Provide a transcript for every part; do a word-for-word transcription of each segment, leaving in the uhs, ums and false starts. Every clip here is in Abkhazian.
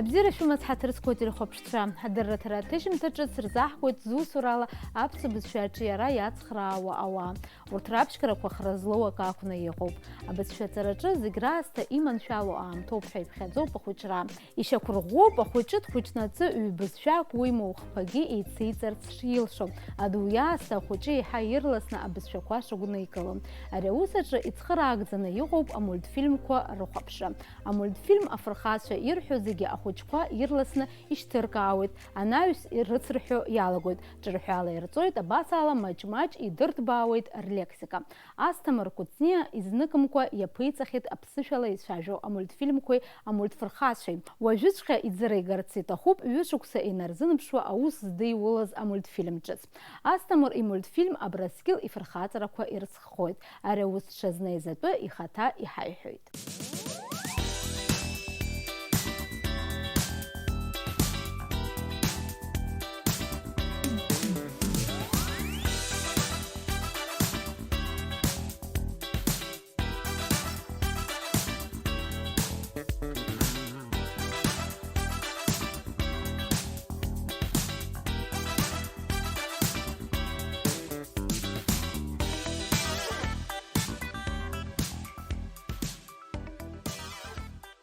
Абзиара шәымаз, ҳаҭыр зқәу ателехәаԥшцәа, адырраҭара аҭыжьымҭаҿы сырзаҳгоит зусурала аԥсуа бызшәа аҿиара иацхраауа ауаа. Урҭ раԥшьгарақәа хра злоу акы акәны иҟоуп. Абызшәа аҵараҿы зегь раасҭа иманшәало аамҭоуп ҳәа иԥхьаӡоуп ахәыҷра. Ишьақәырӷәӷәоуп ахәыҷы дхәыҷнаҵы ҩбызшәак уимоу хԥагьы еицеиҵарц шилшо. Адау иаасҭа ахәыҷы еиҳа ирласны абызшәақәа шыгәникыло. Ари аус аҿы ицхыраагӡаны иҟоуп амультфильмқәа рыхәаԥшра. Амультфильм афырхацәа ирҳәо зегьы ахәыҷқәа ирласны ишьҭыркаауеит, анаҩс ирыцырҳәо иалагоит, ҿырҳәала ирҵоит, абас ала маҷ-маҷ идырҭбаауеит рлексика. Асҭамыр Кәыҵниа изныкымкәа иаԥиҵахьеит аԥсышәала ицәажәо амультфильмқәеи амультфырхацәеи. Уажәыҵәҟьа иӡыргагарц иҭахуп ҩышықәса инарзынаԥшуа аус здиулаз амультфильм ҿыц. Асҭамыр имультфильм Абрыскьыл ифырхаҵарақәа ирыцххоит. Ари аус дшазнеиз атәы ихаҭа иҳаиҳәоит.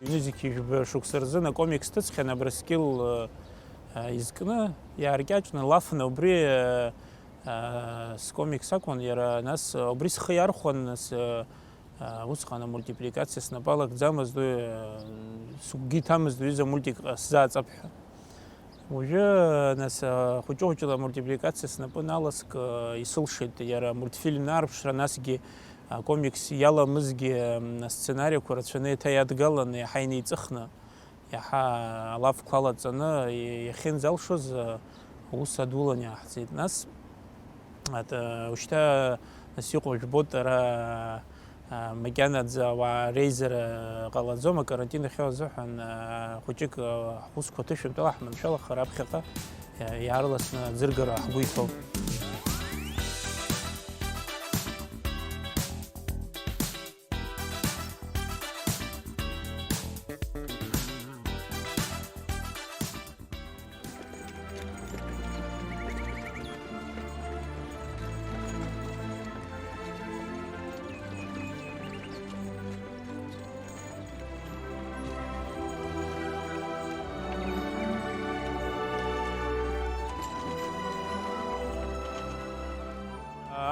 Ҩнызқьи жәба шықәса рзын акомикс ҭыҵхьан Абрыскьыл, э, э, изкны, иааркьаҿны, Лафны убри, э, э, скомикс акәын, иара нас, э, убри схы иархәан, нас, э, э, усҟан амультипликациа снапы алакӡамызт, уи, э, сыгәгьы иҭамызт, ҩыза мультик, э, сзааҵап ҳәа. Уажәы, нас, э, хәыҷы-хәыҷла амультипликациа снапы наласк, э, исылшеит иара амультфильм аарԥшра, насгьы акомикс иаламызгьы, м, асценариақәа рацәаны еиҭа иадгаланы, иаҳа инеиҵыхны, иаҳа алафқәа алаҵаны, и-, иахьынӡалшоз, э, аус адулан иааҳҵеит. Нас, ат-, ушьҭа, нас, иҟоу жәбоит, ара, э, макьанаӡа ауаа реизара ҟалаӡом, акарантин ахьоу азыҳәан, э, хәыҷык, э, ҳусқәа ҭышәынтәала ҳманшәалахар аԥхьаҟа, э, иаарласны аӡыргара ҳгәы иҭоуп.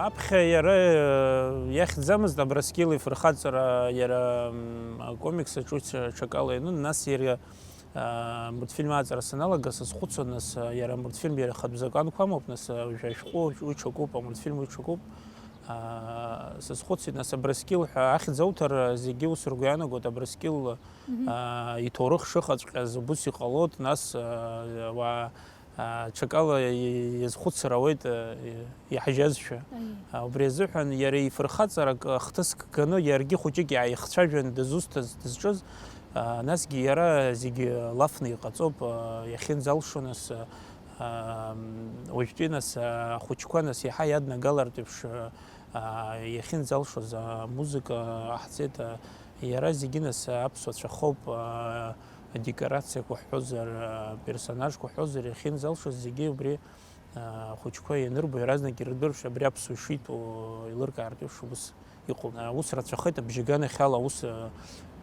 Аԥхьа иара, э, иахьӡамызт Абрыскьыл ифырхаҵара, иара, м, акомикс аҿы ҽа-, ҽакала ианын, нас иара, э, мультфильм аҵара саналага, сазхәыцуан, нас, э, иара амультфильм иара ихатә закәанқәа амоуп, нас, э, уажәы ашәҟәы уи ҽакуп, амультфильм уи ҽакуп. Э, сазхәыцит, нас, Абрыскьыл ҳәа ахьӡ ауҭар, э, зегьы ус ргәы иаанагоит, Абрыскьыл, Мгм. э, иҭоурых шыҟаҵәҟьаз убыс иҟалоит, нас, э, уа-, а, ҽакала и-, иазхәыцыр ауеит, а, и-, иаҳжьазшәа. Аиеи. А, убри азыҳәан иара ифырхаҵарак, а, хҭыск ганы, иаргьы хәыҷык иааихцәажәан дызусҭаз, дызҿыз, а, насгьы иара зегьы лафны иҟаҵоуп, а, иахьынӡалшо, нас, а, м, уажәтәи, нас, а, ахәыҷқәа, нас, иаҳа иаднагалартә еиԥш, а, а, иахьынӡалшоз, а, амузыка ҟаҳҵеит, а, иара зегьы, нас, аԥсуа цәахоуп, а, адекорациақәа ҳҳәозар, аперсонажқәа ҳҳәозар, иахьынӡалшоз зегьы убри, а, ахәыҷқәа ианырбо, иаразнак ирдыршәа, абри аԥсуа ишитәу еилыркаартә еиԥш ус иҟоуп. Аус рацәахеит, абжьаганахьала аус, а,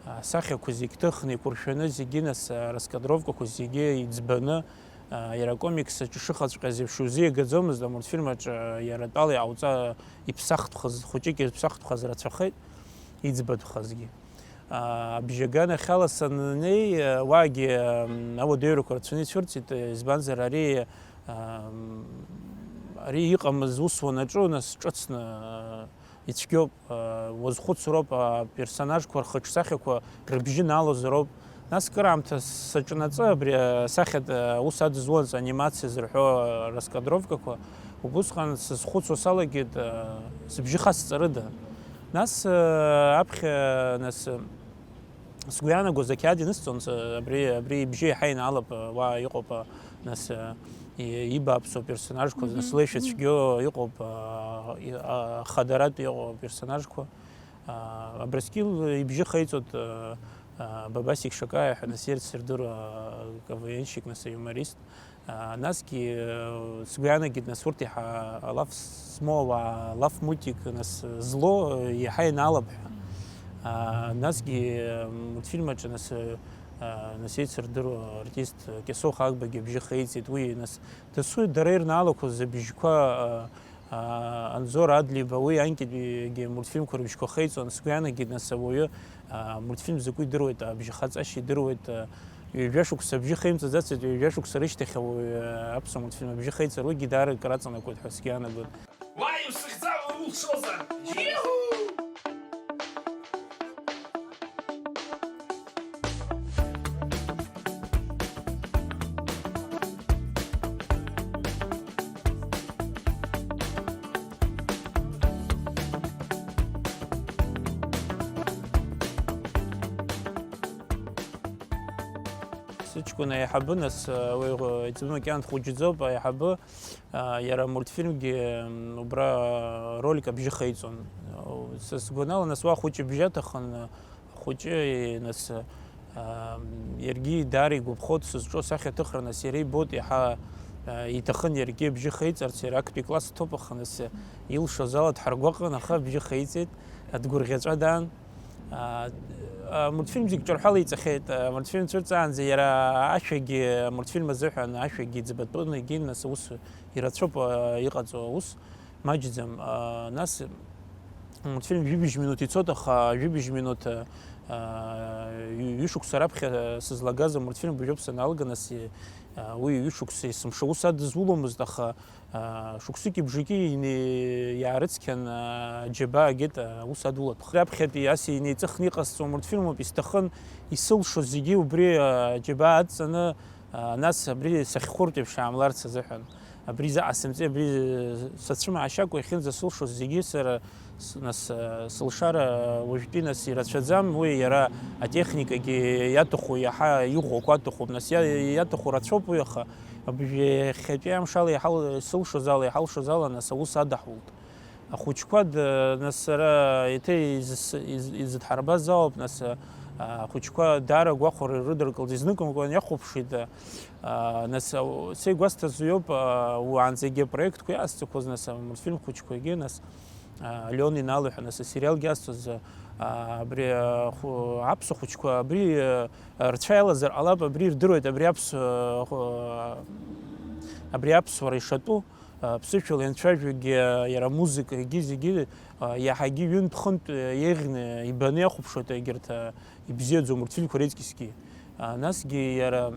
асахьақәа зегь ҭыхны, еиқәыршәаны зегьы, нас, а, раскадровкақәа зегьы иӡбаны, а, иара акомикс аҿы шыҟаҵәҟьаз еиԥш иузигаӡомызт, амультфильм аҿы, а, иара атәала иҟауҵа-, иԥсахтәхаз, хәыҷык ирԥсахтәхаз рацәахеит, иӡбатәхазгьы. А, абжьаганахьала саннеи, а, уаагьы, ам, ауадаҩрақәа рацәаны ицәырҵит, избанзар, ари, ам, ари иҟамыз ус уанаҿу, нас ҿыцны, а, ицәгьоуп, а, уазхәыцроуп, аперсонажқәа рхаҿсахьақәа рыбжьы налозароуп. Нас кыраамҭа саҿнаҵы абри асахьатә, а, аус адызуаз анимациа зырҳәо раскадровкақәа, убысҟан сызхәыцуа салагеит, а, сыбжьы хасҵарыда? Нас, э, аԥхьа, нас, э, сгәы иаанагоз ақьаад инысҵон, с-, абри, абри ибжьы иаҳа инаалап, э, уа иҟоуп, э, нас, э, и-, ибааԥсу аперсонажқәа, нас, Мгм, леишәа мгм. цәгьоу иҟоуп, э, и-, а, хадаратә иҟоу аперсонажқәа. А, Абрыскьыл ибжьы хеиҵот, э, Бабасик Шакаиа ҳәа нас ирц сырдыруа КВН-шьик, нас аиуморист. Насгьы сгәы иаанагеит, нас урҭ иаҳа алаф змоу ауаа, алаф мультик нас злоу иаҳа ианаалап ҳәа. Насгьы мультфильм аҿы нас, нас еицырдыруа артист Кьасоу Хагбагьы абжьы хеиҵеит, уи нас дасу дара ирнаалақәоз абжьқәа, Анзор Адлиба, уи анкьатәигьы мультфильмқәа рыбжьқәа хеиҵон, сгәы иаанагеит, нас ауаҩы мультфильм закәу идыруеит, абжьы хаҵашьа идыруеит, ҩажәа шықәса абжьы хеимҵаӡацызт, ҩажәа шықәса рышьҭахь ауаҩы аԥсуа мультфильм абжьы хеиҵар, уигьы даара краҵанакуеит ҳәа сгәы иаанагоит. Уа, имсыхьӡа улшозар! Иу! Сыҷкәын аиҳабы, нас, уи иҵбы макьана дхәыҷӡоуп, аиҳабы, иара амультфильмгьы, м, убра ролик абжьы хеиҵон. Са сгәанала, нас, уа хәыҷы бжьы аҭахын, ахәыҷы, нас, ам, иаргьы даара игәаԥхо, дсызҿу асахьаҭыхра, нас, иара ибоит, иаҳа, а, иҭахын иаргьы абжьы хеиҵарц, иара актәи класс дҭоуп, аха, нас, илшоз ала дҳаргәаҟын, аха абжьы хеиҵеит, дгәырӷьаҵәа даан. А, а, мультфильм зегь ҿырҳәала иҵахьеит. А, мультфильм цәырҵаанӡа иара ашәагьы, амультфильм азыҳәан ашәагьы ӡбатәын, егьи, нас, аус ирацәоуп, а, иҟаҵоу аус маҷӡам. А, нас, мультфильм жәибжь минуҭ ицоит, аха жәибжь минуҭ, а, а, ҩ-, ҩышықәса раԥхьа сызлагаз амультфильм быжьоуп саналга, нас, а, уи ҩышықәса есымша ус адызуломызт, аха, а, шықәсыки бжаки ине-, иаарыцқьан, а, џьабаа агеит, а, ус адулатәхеит. Раԥхьатәи ас инеиҵыхны иҟасҵо амультфильмоуп, исҭахын исылшоз зегьы убри, а, џьабаа адҵаны, а, нас абри сахьхәыртә еиԥш аамларц азыҳәан. Абри заҟа сымҵеи, абри сацәымаашьакәа иахьынӡасылшоз зегьы сара с-, нас, а, сылшара уажәтәи нас ирацәаӡам, уи иара атехникагьы иаҭаху, иаҳа иӷәӷәақәа аҭахуп, нас иа-, иаҭаху рацәоуп уи, аха абжьы иахьатәи амшала иҳал-, сылшоз ала, иҳалшоз ала, нас аус адаҳулт. Ахәыҷқәа д-, нас сара еиҭа изыс-, из-, изыдҳарбаз ауп, нас, а, ахәыҷқәа даара агәахәара ирыдыркылт, изныкымкәан иахәаԥшит, а, нас, а, са игәасҭаз уиоуп, а, уаанӡагьы апроектқәа иаасцықәыз, нас, амультфильм хәыҷқәагьы, нас, а, Алион Инал ҳәа, нас, асериалгьы азҭоз, а, абри, а, хәы-, аԥсуа хәыҷқәа, абри, а, рцәа иалазар ҟалап, абри ирдыруеит, абри аԥсуа, а, хәы-, абри аԥсуара ишатәу, а, ԥсышәала ианцәажәогьы, а, иара амузыкагьы зегьы, а, иаҳагьы ҩынтә-хынтә, а, еиӷьны ибаны иахәаԥшуеит егьырҭ, а, ибзиаӡоу мультфильмқәа реиҵкьысгьы. А, насгьы иара,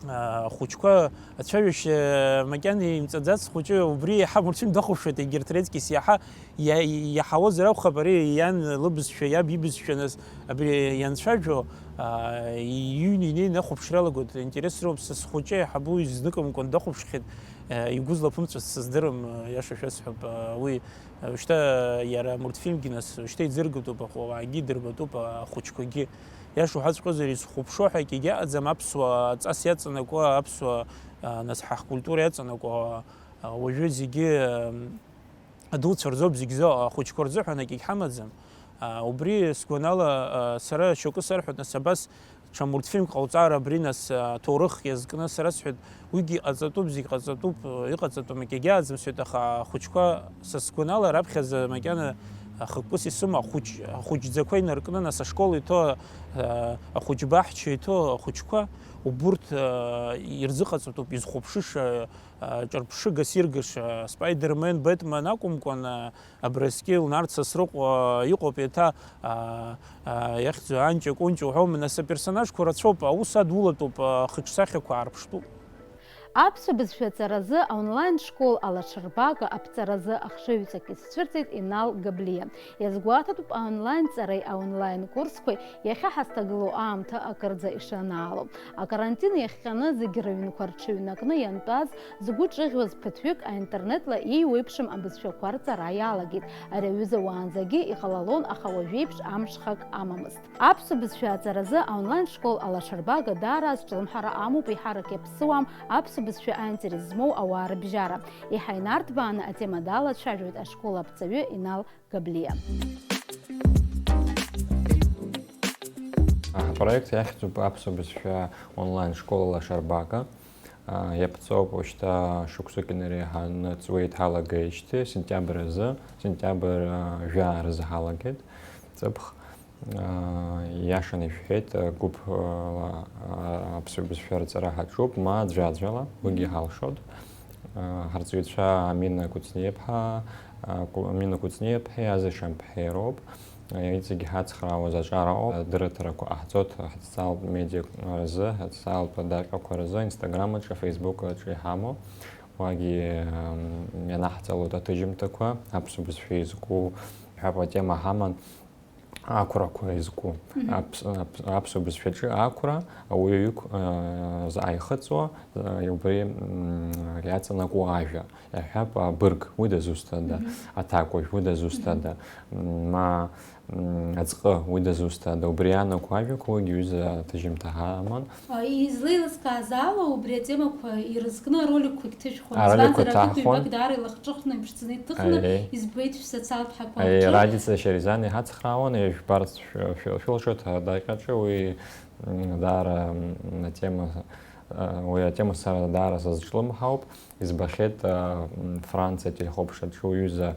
а, ахәыҷқәа ацәажәашьа макьана имҵаӡац хәыҷы убри иаҳа амультфильм дахәаԥшуеит, егьырҭ реиҵкьыс иаҳа иа-, иаҳауазар акәхап, ари иан лыбызшәа, иаб ибызшәа, нас абри ианцәажәо, а, иҩны инеины ахәаԥшра иалагоит. Интерес роуп, са схәыҷы аиҳабу изныкымкәан дахәаԥшхьеит, а, игәы злаԥымҵәаз сыздырам, а, иаша шәасҳәап, а, уи, а, шьҭа иара амультфильмгьы, нас, шьҭа иӡыргатәуп, аха ауаагьы идырбатәуп, а, ахәыҷқәагьы. Иаша уҳәаҵәҟьозар, изхәаԥшуа ҳәа акгьы аҟаӡам, аԥсуа ҵас иаҵанакуа, аԥсуа, а, нас, ҳа ҳкультура иаҵанакуа, а, уажәы зегьы, ам, адуцәа рзоуп зегьы зо, ахәыҷқәа рзыҳәан акгьы ҳамаӡам. А, убри сгәанала, а, сара шьоукы сарҳәоит, нас, абас ҽа мультфильмк ҟауҵар абри, нас, а, аҭоурых иазкны сара сҳәоит, уигьы иҟаҵатәуп, зегь ҟаҵатәуп, а, иҟаҵатәым акгьы аӡым сҳәеит, аха ахәыҷқәа са сгәанала раԥхьаӡа макьана ахықәкыс исымоу ахәыҷ-, ахәыҷӡақәа инаркны, нас, ашкол иҭоу, а, ахәыҷбаҳча иҭоу ахәыҷқәа убурҭ, а, ирзыҟаҵатәуп изхәаԥшыша, а, ҿырԥшыгас иргаша, Спайдермен, Бетмен акәымкәан, а, Абрыскьыл, Нарҭ Сасрыҟәа, а, иҟоуп еиҭа, а, а, иахьӡу Анҷа Кәынҷа уҳәома, нас аперсонажқәа рацәоуп, аус адулатәуп, а, хыҿсахьақәа аарԥштәуп. Аԥсуа бызшәа аҵаразы аонлайн школ алаҽырбага аԥҵаразы ахшыҩҵак изцәырҵит Инал Габлиа. Иазгәаҭатәуп аонлайн ҵареи аонлайн курсқәеи иахьа ҳазҭагылоу аамҭа акырӡа ишанаало. Акарантин иахҟьаны зегь рыҩнқәа рҽыҩнакны иантәаз, згәы ҿыӷьуаз ԥыҭҩык аинтернетла еиуеиԥшым абызшәақәа рҵара иалагеит. Ари аҩыза уаанӡагьы иҟалалон, аха уажәеиԥш амҽхак амамызт. Аԥсуа бызшәа аҵаразы аонлайн школ алаҽырбага даара азҿлымҳара амоуп, еиҳарак иаԥсыуам аԥсуа бызшәа аинтерес змоу ауаа рыбжьара. Еиҳа инарҭбааны атема далацәажәоит ашкол аԥҵаҩы Инал Габлиа. Апроект иахьӡуп аԥсуа бызшәа онлайн школала Шарбага. Иаԥҵоуп уажәшьҭа шықәсык инареиҳаны ҵуеит ҳалагеижьҭеи, сентиабр азы, сентиабр жәаа рзы ҳалагеит, ҵыԥх. Иашаны ишәҳәеит, гәыԥла аԥсуа бызшәа рҵара ҳаҿуп, ма ӡәаӡәала, уигьы ҳалшоит. Ҳарҵаҩцәа Амина Кәыҵниаԥҳа, Амина Кәыҵниаԥҳеи Аза Шамԥҳеи роуп. Иҵегьы ҳацхраауаз аҿар ауп, адырраҭарақәа ҟаҳҵоит ҳаҭҵаалтә медиа рзы, ҳаҭҵаалтә адаҟьақәа рзы, Instagram аҿы, Facebook аҿы иҳамоу. Уагьы ианаҳҵалоит аҭыжьымҭақәа, аԥсуа бызшәа изку ҳәа атема ҳаман, ақәрақәа изку. Аԥс-, аԥ-, аԥсуа бызшәаҿы ақәра, ауаҩы иқә-, заҟа ихыҵуа, убри иаҵанакуа ажәа. Иаҳҳәап, абырг, уи дызусҭада? Аҭакәажә, уи дызусҭада? Ма, аӡҟы, уи дызусҭада? Убри иаанаго ажәақәа уигьы ҩыза аҭыжьымҭа ҳаман. Излеилыскааз ала, убри атемақәа ирызкны ароликқәагь ҭыжәхон. Ароликқәа избанзар, акы ҭаҳхон. Ҩбак даара илахҿыхны, иԥшӡаны иҭыхны, аиеи, избеит шәсоциалтә ҳақәа, аиеи, рҿы. Радица Шьаризан иҳацхраауан, ижәбарц шәы-, шәы-, шәылшоит адаҟьаҿы, уи, м, даара, м, атема, а, уи атема сара даара сазҿлымҳауп. Избахьеит, а, м, Франциа ателехәаԥшраҿы уҩыза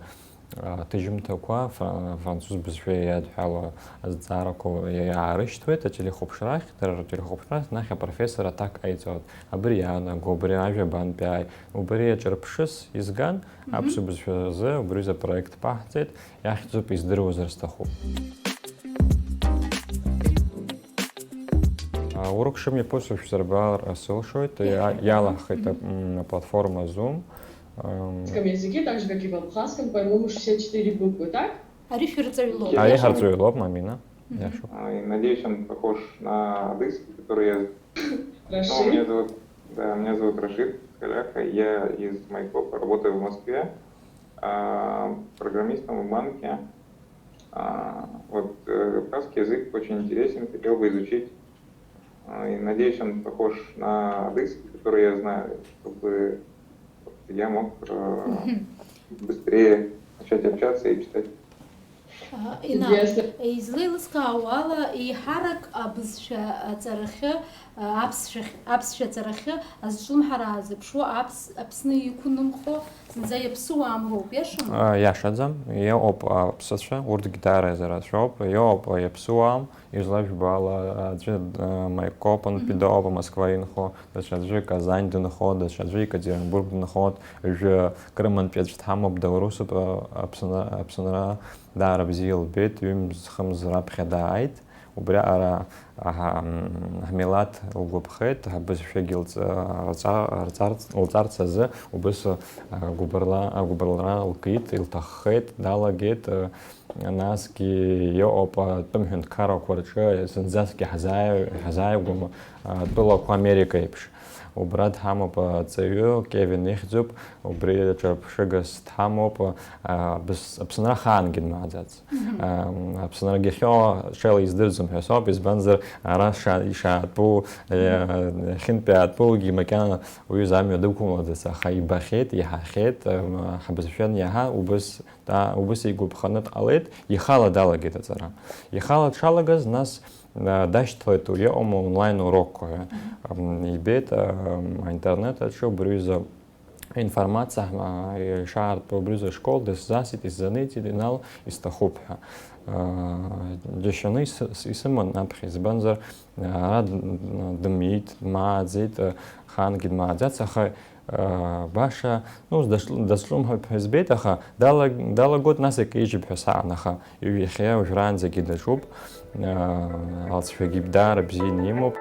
аҭыжьымҭақәа фра-, француз бызшәа иадҳәалоу азҵаарақәа иаарышьҭуеит ателехәаԥшрахь, дара ртелехәаԥшрахь, наҟ апрофессор аҭак ҟаиҵоит. Абри иаанаго, убри ажәа бантәи ааи, убри аҿырԥшыс изган, аԥсуа бызшәа азы убри аҩыза апроект баҳҵеит, иахьӡуп Издыруазар сҭахуп. А, урок шымҩаԥысуа шәсырбар сылшоит, иа-, иалаҳхит ап-, м, аплатформа Zoom. Ам, русском языке, так же, как и в абхазском, по-моему, шестьдесят четыре буквы, так? Ари шәырҵаҩ лоуп. Ари ҳарҵаҩ лоуп, Мамина. Иашоуп. А, и надеюсь, он похож на адыгский, который я... Ну, меня зовут, да, меня зовут Рашид Халяха, я из Майкопа, работаю в Москве, а, программистом в банке. А, вот, э, кавказский язык очень интересен, хотел бы изучить. А, и надеюсь, он похож на адыгский, который я знаю, чтобы вот я мог, э, быстрее начать общаться и читать. А, Инал, излеилыскаауа ала, еиҳарак абызшәа аҵарахьы, а, аԥсшәахь-, аԥсшәа аҵарахьы азҿлымҳара аазырԥшуа аԥс-, Аԥсны иқәнымхо зынӡа иаԥсыуам роуп, иашоума? А, иашаӡам, иҟоуп аԥсацәа, урҭгьы даара ирацәоуп, иҟоуп иаԥсыуам, излажәбо ала, аӡәы, а, Маикопантәи дыҟоуп, Москва инхо, даҽаӡәы Казань дынхо, даҽаӡәы Екатеринбург дынхоит, уажәы Крымынтәи аӡә дҳамоуп, Белорусоуп, а, Аԥсны-, Аԥсынра даара бзиа илбеит, ҩымз-хымз раԥхьа дааит. Убриаҟара, аҳа, м, ҳмилаҭ лгәаԥхеит, ҳбызшәагьы лҵ-, рҵа-, рҵарц, лҵарц азы убыс, а, гәыбырла-, агәыбылра лкит, илҭаххеит, далагеит, а, насгьы иҟоуп атәым ҳәынҭқаррақәа рҿы зынӡаскгьы ҳазааи-, ҳазааигәам, а, тәылақәа Америка еиԥш. Убра дҳамоуп аҵаҩы, Кевин ихьӡуп, убри аҿырԥшыгас дҳамоуп, а, Аԥс-, Аԥсынра ахаангьы дмааӡац. Мгм. Ам, Аԥсынрагьы ахьыҟоу ҽеила издырӡом ҳәа соуп, избанзар, ара ша-, ишаатәу, э, иахьынтәи аатәугьы макьана уаҩы замҩа дықәымлаӡац, аха ибахьеит, иаҳахьеит, ам, ҳбызшәа аниаҳа, убыс, да, убыс игәаԥханы дҟалеит, ихала далагеит аҵара. Ихала дшалагаз, нас, а, дашьҭалеит уи иҟоума онлайн урокқәа ҳәа. Мгм. Ам, ибеит, ам, аинтернет аҿы убри аҩыза информациа, а, ишаарту убри аҩыза ашкол дысзасит, исзаниҵеит, Инал, исҭахуп ҳәа. А, џьашьаны ис-, ис-, исыман аԥхьа, избанзар, ара д-, д-, дымиит, дмааӡеит, а, ахаангьы дмааӡац, аха, а, баша, ну, дазҿ-, дазҿлымҳауп ҳәа збеит, аха далаг-, далагоит, нас акы ижьып ҳәа саан, аха Иахьа уажәраанӡагьы даҿуп, аа, алҵшәагьы даара бзианы имоуп.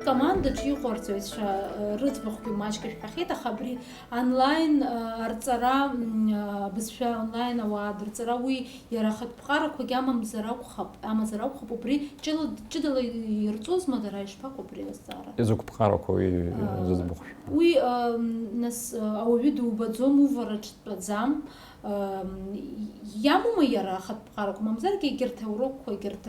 Командаҿ иҟоу арҵаҩцәа, рыӡбахәгьы маҷк ишәҳәахьеит, аха абри онлайн, арҵара, м, бызшәа онлайн ауаа дырҵара, уи Иара ахатә ԥҟарақәагьы амамзар акәхап, амазар акәхап, убри ҷыла-, ҷыдала ирҵозма дара, ишԥаҟоу абри азҵаара? Изакә ԥҟарақәоу, уи, аа, зыӡбахә шәҳәа? Уи, ам, нас, а, ауаҩы дубаӡом, увараҿ дтәаӡам, ам, иамоума иара ахатә ԥҟарақәа, мамзаргьы егьырҭ аурокқәа, егьырҭ,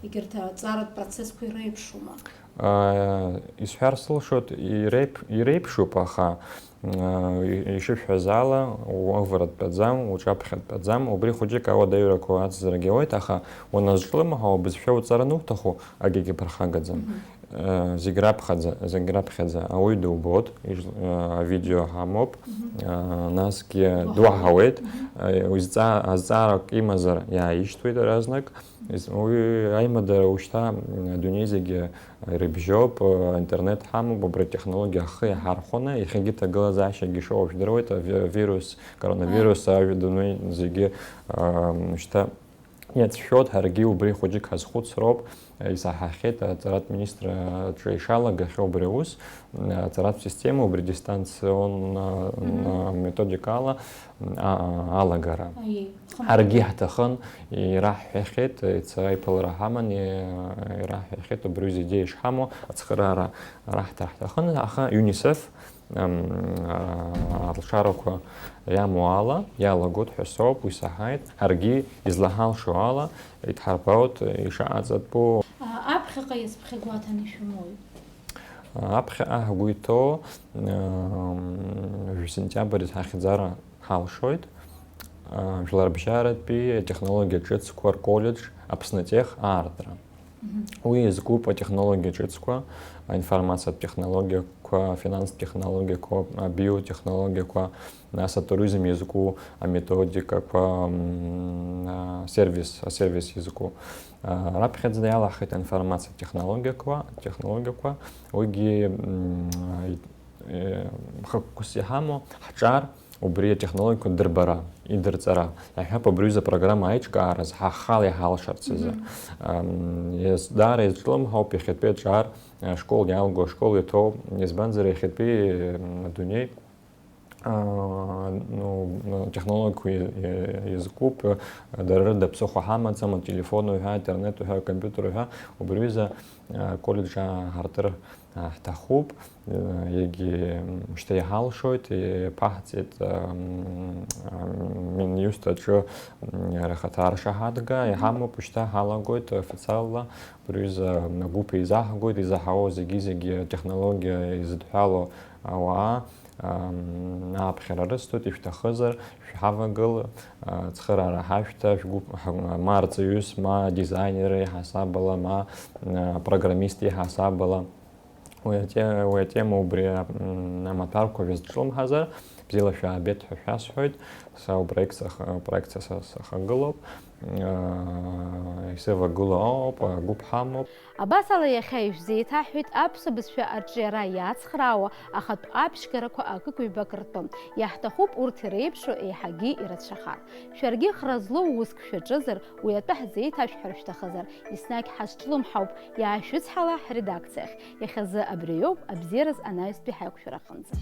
егьырҭ аҵаратә процессқәа иреиԥшума? Исҳәар сылшоит, иреиԥшуп, аха ишышәҳәаз ала, уавара дтәаӡам, уҿаԥхьа дтәаӡам, убри хәыҷык ауадаҩрақәа ацзарагьы ауеит, аха уаназҿлымҳау, абызшәа уҵараны уҭаху, акгьы ԥырхагаӡам. Зегь раԥхьаӡа, зегь раԥхьаӡа ауаҩы дубоит, авидео ҳамоуп, насгьы дуаҳауеит, азҵаарак имазар иааишьҭуеит иаразнак. Уи аимадара ушьҭа адунеи зегьы ирыбжьоуп, интернет ҳамоуп, убри атехнологиа ахы иаҳархәаны, иахьагьы ҭагылазаашьагьы шоуа жәдыруеит, авирус, коронавирус, ажәа дунеи зегьы шьҭа иацәшәоит, ҳаргьы убри хәыҷык ҳазхәыцроуп, исаҳахьеит аҵаратә министр аҿы ишалагахьоу убри аус, аҵаратә система убри дистанционно методикала алагара. Ҳаргьы ҳҭахын, ираҳҳәахьеит, иацы аиԥылара ҳаман, ираҳҳәахьеит убри аҩыза идеиа ишҳамоу, ацхыраара раҳҭар ҳҭахын, аха ЮНИСЕФ алшарақәа иамоу ала иалагоит ҳәа соуп, уи саҳаит, ҳаргьы излаҳалшо ала идҳарбоит ишаҟаҵатәу. Аԥхьаҟа иазԥхьагәаҭаны ишәымоуи? Аԥхьаҟа ҳгәы иҭоу жәа сентиабр ҳахьӡара ҳалшоит, Жәларбжьаратәи атехнологиа ҿыцқәа рколлеџь Аԥснытех аартра. Уи иазкуп атехнологиа ҿыцқәа, аинформациатә технологиақәа, афинанстә технологиақәа, абиотехнологиақәа, нас атуризм иазку аметодикақәа, асервис, асервис иазку. Раԥхьаӡа иалахеит аинформациатә технологиақәа, технологиақәа, уигьы хықәкыс иҳамоу ҳҿар, убри атехнологиақәа дырбара, идырҵара. Иаҳҳәап, абри аҩыза апрограмма аиҿкааразы ҳахала иҳалшарц азы. Даара изҿлымҳауп иахьатәи аҿар, ашкол иалго, ашкол иаҭоу, избанзар, иахьатәи адунеи технологиақәа иазкуп, дара рыда ԥсыхәа ҳамаӡам, ателефон уҳәа, аинтернет уҳәа, акомпиутер уҳәа, убри аҩыза аколлеџь ҳартыр ҳҭахуп. Егьи шьҭа иҳалшоит, иаԥаҳҵеит Миниуст аҿы рхаҭаршаҳаҭга, иҳамоуп, шьҭа ҳалагоит официалла, абри аҩыза агәыԥ еизаҳгоит, изаҳауа зегьы-зегьы атехнологиа изыдҳәалоу ауаа ааԥхьара рысҭоит, ишәҭахызар, шәҳавагыл, ацхыраара ҳашәҭа, шәгәыԥ, ма арҵаҩыс, ма дизайнер иҳасабала, ма программист иҳасабала. Уи ате-, уи атема убри, м, амаҭәарқәа шәызҿлымҳазар, бзиала шәаабеит ҳәа шәасҳәоит. Са упроект саха-, упроект са, са, сахагылоуп. Исывагылоу ауп, агәыԥ ҳамоуп. Абас ала иахьа ишәзеиҭаҳҳәеит аԥсуа бызшәа арҿиара иацхраауа ахатә аԥшьгарақәа акык-ҩбак ртәы. Иаҳҭахуп урҭ иреиԥшу еиҳагьы ирацәахар. Шәаргьы хра злоу уск шәаҿызар, уи атәы ҳзеиҭашәҳәар шәҭахызар, еснагь ҳазҿлымҳауп, иаашәыцҳала ҳредакциахь. Иахьазы абриоуп, абзиараз анаҩстәи ҳаиқәшәараҟынӡа.